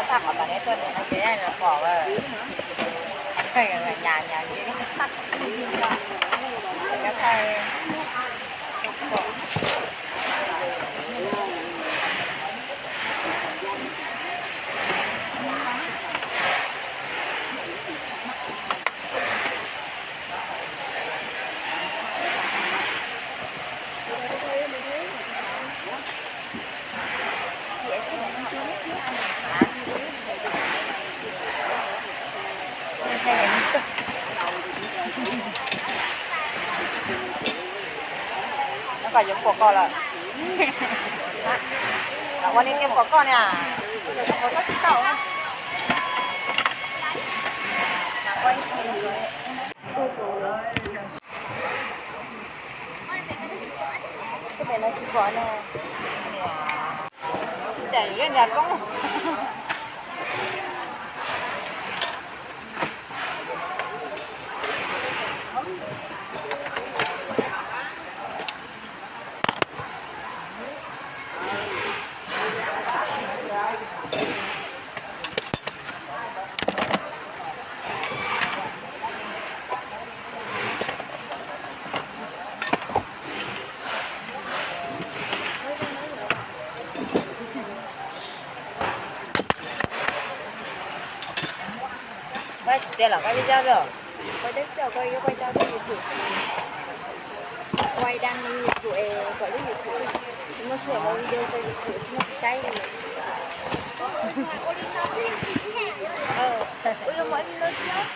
Tag qhov tom neb tuaj ntawm no ces los pom nyas nyas ces Nyob koj yuav pom koj lawm. Ua li tias pom koj ne. Tus pem no tsis pom no. Ncaim lub ntxa poob. Koj tsis tias los koj li coj os. Koj teb xwb koj yuav koj coj lub YouTube. Quay đăng lên YouTube es koj lub YouTube. Tsis muaj sij hawm ua video rau YouTube tsis muaj tsis saib li. Ua zoo ua li no xwb.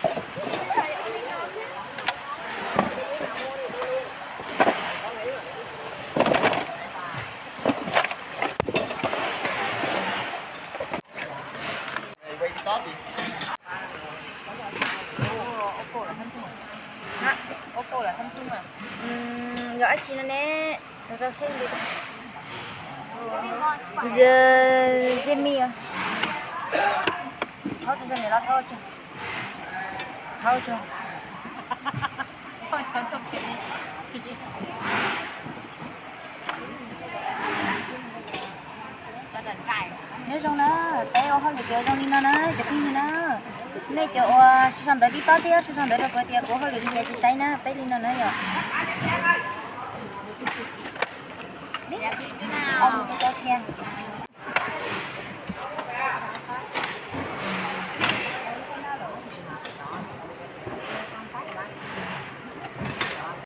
Yog dab tsi no ne? Rau seb li. Zemi. Thauj tso, niam los thauj tso. Thauj tso. Nyob zoo na, peb ua hauj lwm ces zoo li no na cov phooj ywg na. Nej cov uas sau sau ntawv tib tob thiab sau sau ntawv rau kuv tias kuv hauj lwm li cas ces saib na, peb li no na yom.